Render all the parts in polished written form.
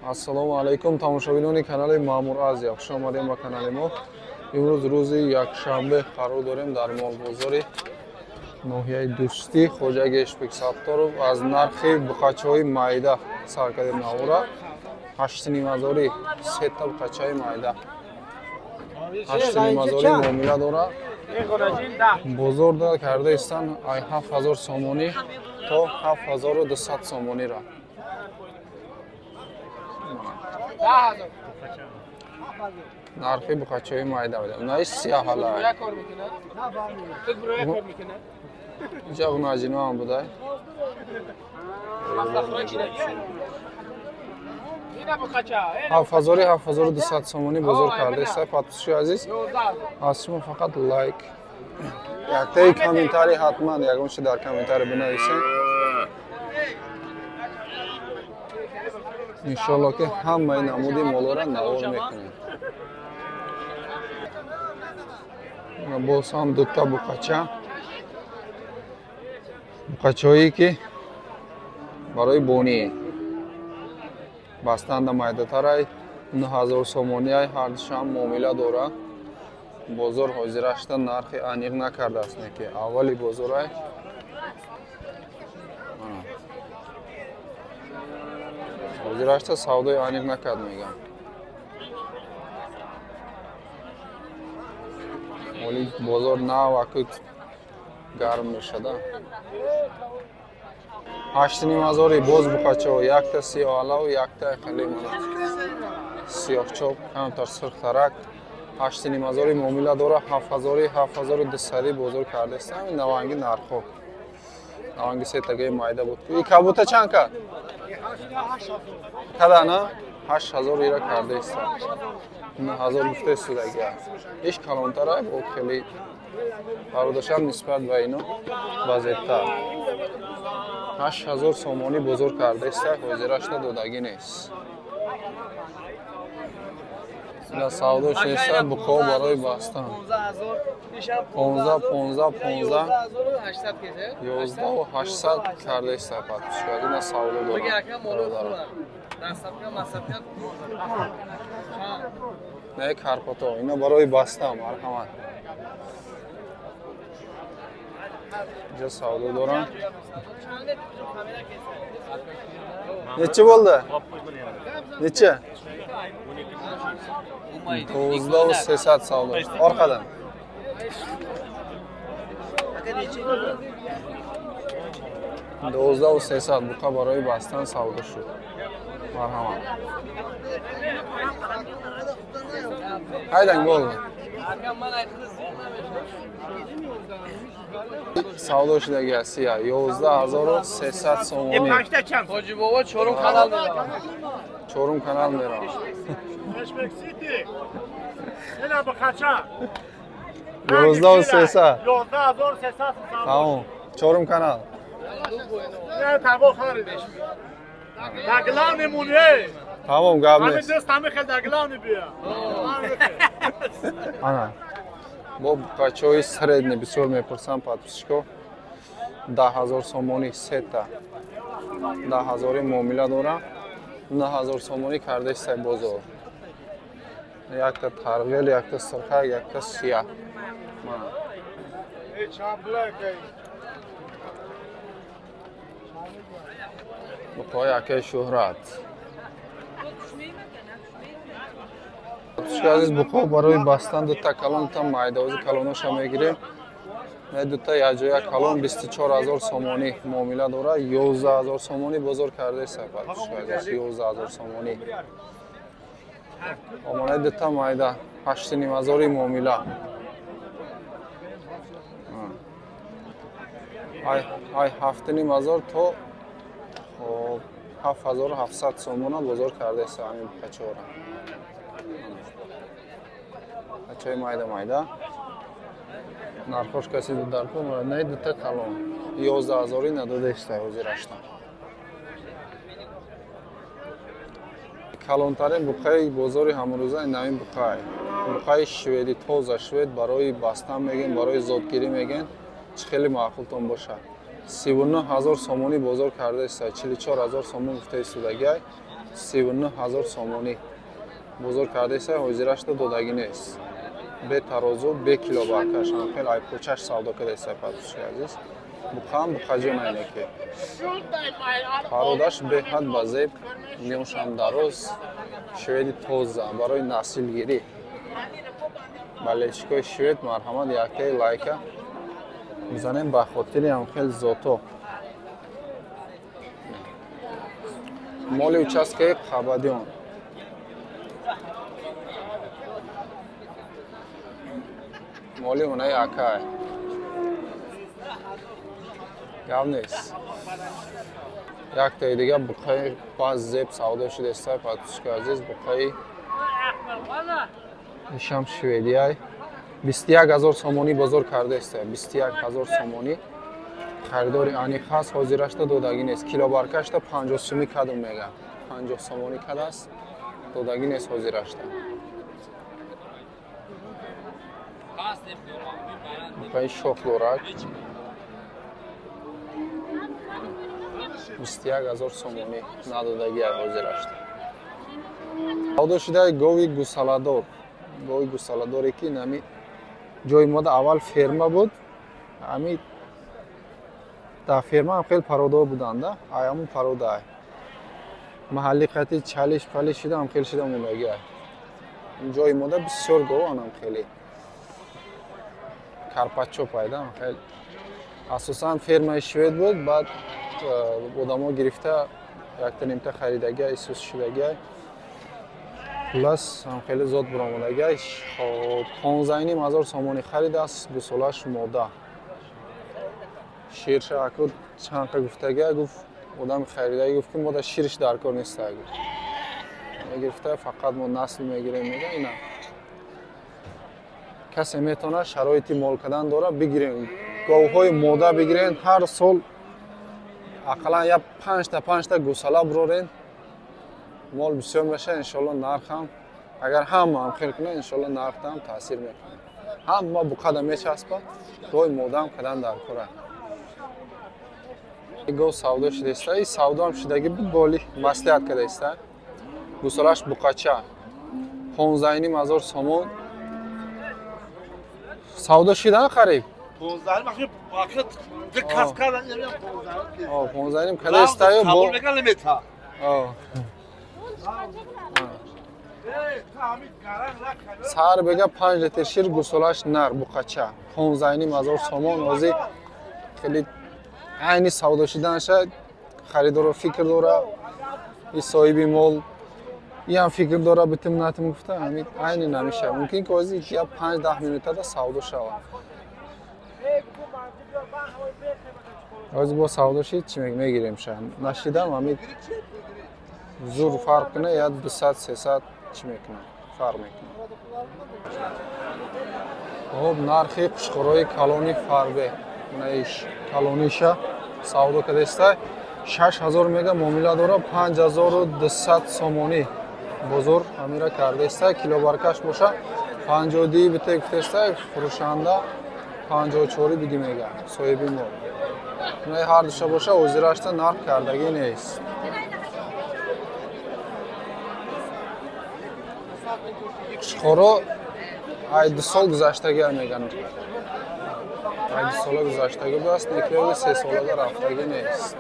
Ассалому алайкум тамошобинони канали Маъмур Азия. Хуш омадем ба канали мо. Имрӯз рӯзи якшанбе қарор дорем дар молбозори ноҳияи Дӯстӣ. Хоҷа Гешбек Сатторов аз нархи буқачаҳои майда сар кардем навора. 8,5 ҳазори сета буқачаи майда. 8,5 ҳазори муомила дора. Бозор карда истан ай 7000 сомонӣ то 7200 сомониро. Нархи буқачаҳои майда будам. Наи сияҳала. Иҷа ғунаҷино ҳам будай. 7000, 7200 сомонӣ бозор кардаиста. Подписчики азиз, аз шумо фақат лайк, яктаи комментарий, ҳатман ягон чи дар комментарий бинависед. Иншоалло, ки ҳамаи намуди молоро навор мекунем. Боз ҳам дута буқача, буқачаҳое ки барои бонӣ бастанда майдатарай, 9000 сомониай ҳардушам муомила дора. Бозор ҳозирашта нархи аниқ накардааст, не ки аввали бозорай. Ҳозирашта савдои аниқ накард, мегам. Оли бозор наваку гарм мешада. 8,5 ҳазори боз буқачаҳо, якта сиёҳалаву якта хеле сиёҳчоп, камтар сурхтарак. 8,5 ҳазори муомила дора, 7000, 7200 бозор кардаистам. Наванги нархҳо, наванги сетагаи майда буд. И кабута чанд кард? Када на 8000 ира кардаиста. 9000 гуфта истодагия. Иш калонтара бо хеле бародашам нисбат ба ино базебтар. 8000 сомонӣ бозор кардаиста, ҳозирашта додагӣ нест. Ина савдо шеста буқо барои бастан. 15, 15, 15, 11 800 кардаиста, подписчик. Ина савдо дорам. Не карпото, ина барои бастан, марҳамат. Инҷа савдо дорам. Necha bo'ldi? Necha? 12 300 savdo. Orqadan. 12 300 буқа барои бастан савдо шуд. Марҳамат. Haydang, bo'ldi. Савдо шудаги сия 11 300 сомонӣ. Хоҷи бобо, чорум канал меравам. Чорум канал меравам. Ина буқача. 11 300. 11 300. Тамом. Чорум канал. Не таво харидеш. Да главный муне. Тамом, гап Ҳамин нест. Дӯст ҳамин хел да главный бия. Ана. Бо буқачаҳои средний бисёр мепурсам подписчико. 10 000 сомонӣ сета. 10 000 муомила дорам. 9000 сомонӣ кардаистай бозор. Якта тарғел, якта сирхак, якта сияҳ. Мана. Э чамблак. Буқои акаи Шӯҳрат. Подписчики азиз, буқо барои бастан дута калон, дута майда. Ози калоноша мегирем. Не дута якҷоя калон 24 000 сомонӣ муомила дора, 11 000 сомонӣ бозор кардаиста, подписчики азиз, 11 000 сомонӣ. Омонаи дута майда 8,5 ҳазори муомила. Ай 7,5 ҳазор то хоб 7700 сомона бозор кардаиста ҳамин буқачаҳора. Бачаҳои майда майда. Нархош каси дар кор не, дута калон 11 ҳазорӣ надодаиста ҳозирашта. Калонтарин буқаи бозори ҳамрӯза инамин буқай. Буқаи шведи, тоза швед, барои бастан мегӯем, барои зодгирӣ мегӯем, чӣ хеле маъқултон бошад. 39 000 сомонӣ бозор кардаиста, 44 000 сомон гуфта истодагиай. 39 ҳазор сомонӣ бозор кардаиста, ҳозирашта додагӣ нест. Бе тарозу, бе кило баркаш, хел айпочаш савдо кардаиста подписчики азиз. Буқаам буқаҷон айнеки. Пародаш беҳад ба зеб, миёншам дароз, шведи тоза барои насилгирӣ. Болельщикои швед марҳамат якаи лайка бизанем ба хотири ҳам хел зото. Моли участкаи Қабадиён. Моли унаи акай. Гап нест. Яктаи дига буқаи баз зеб савдо шудааст, подписчики азиз, буқаи ишам шведияй. 21 ҳазор сомонӣ бозор кардааст, 21 ҳазор сомонӣ. Харидори аниқ ҳаст, ҳозирашта додагӣ нест. Килобаркашта 50 сомонӣ кадом мега. 50 сомонӣ кадааст, додагӣ нест ҳозирашта. Буқаи шох дорад. 21 ҳазор сомонӣ надодагӣ ҳозирашта. Савдо шудаи гови гусаладор. Гови гусаладоре ки нами ҷои мода аввал ферма буд. Ами дар ферма ҳам хеле пародаҳо буданд, ай ҳамун парода. Маҳалли қати чалиш палиш шуда ҳам хеле шуда мондагӣ. Ҷои мода бисёр гован ҳам хеле. Карпаччо пайда ҳам хеле. Асосан фермаи швед буд, баъд одамо гирифта якта нимта харидагӣ, исус шудагӣ. Хулас ҳам хеле зод буромадагӣ. 15,5 ҳазор сомонӣ харидааст, гусолаш мода. Ширша аку чанд гуфтагӣ, гуфт одами харидагӣ гуфт ки мода ширш дар кор нест гуфт. Мегирифта фақат мо насл мегирем мега ина. Касе метавонад шароити мол кардан дора бигирем. Говҳои мода бигирен, ҳар сол ақаллан я панҷта гусала бурорен. Мол бисёр мешавад, иншоалло нархам агар ҳама ҳам хел кунад, иншоалло нархам таъсир мекунад. Ҳама буқада мечаспад, гови модаам кардан дар кора. Гов савдо шудааст, и савдоам шудагӣ буд, боли маслиҳат кардааст. Гусалаш буқача 15,5 ҳазор сомон савдо шидан қариб. 15 вақт кас кардан 15,5 кардааст бо сар бега 5 литр шир, гусолаш нар буқача 15,5 ҳазор сомон. Ҳозир хеле айни савдо шуданаша харидоро фикр дора, и соҳиби мол иам фикр дора, битим натим гуфта ҳамин айни намешава. Мумкин ки ҳозир я 5-10 минутада савдо шавад. Ҳозир бо савдо шид чӣ мегирем ша. Нашидам ҳамин зур фарқ кунад, я 200-300 чӣ мекунад, фарқ мекунад. Хоб, нархи қушқорои калони фарбе наиш калониша савдо кардааст. 6000 мега муомила дора, 5200 сомонӣ бозор ҳамира кардааст. Килобаркаш боша 52 бите гуфтааст, фурӯшанда 54 биги мега соҳиби мол. Унаи ҳар душа боша ҳозирашта нарх кардагӣ нест. Қушқоро ай 2 сол гузаштагӣ меган. Ай 2 сола гузаштагӣ будааст, некиёи 3 солада рафтагӣ нест.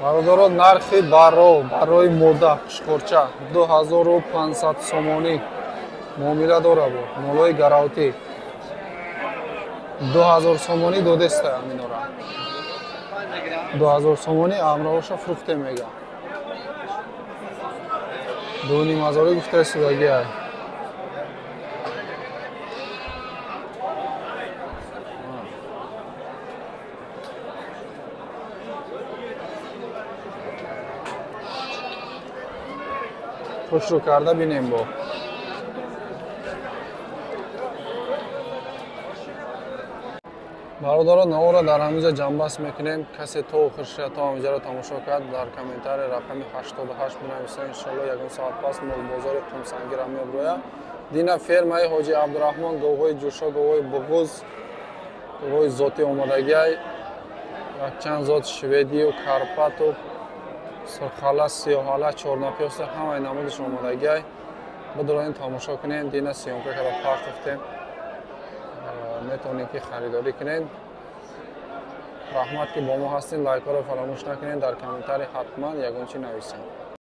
Бародаро, нархи барро барои мода қушқорча 2500 сомонӣ муомила дора бо молои гаравтӣ 2000 сомонӣ додеста аминора. 2000 сомонӣ амраоша фурӯхте мега. 2,5 ҳазорӣ гуфтаи судагӣ ай. Хушрӯ карда бинем бо. Бародаро, навора дар ҳаминҷа ҷамъбаст мекунем. Касе то охир шуда то ҳаминҷаро тамошо кард, дар комментария рақами 88 бинависед. Иншоалло ягон соат пас молбозори Қумсангира меброяд. Дина фермаи Ҳоҷи Абдураҳмон, говҳои ҷӯшо, говҳои буғуз, Рои зоти омодагиай, якчанд зот шведию карпату, сурхала, сиёҳала, чорнапёста, ҳамаи намудаш омодагиай. Бидороен, тамошо кунед. Дина съёмка карда партофтем, метавонед, ки харидорӣ кунед. Раҳмат, ки бо мо ҳастем. Лайкҳоро фаромӯш накунед, дар комментарий ҳатман ягон чи нависед.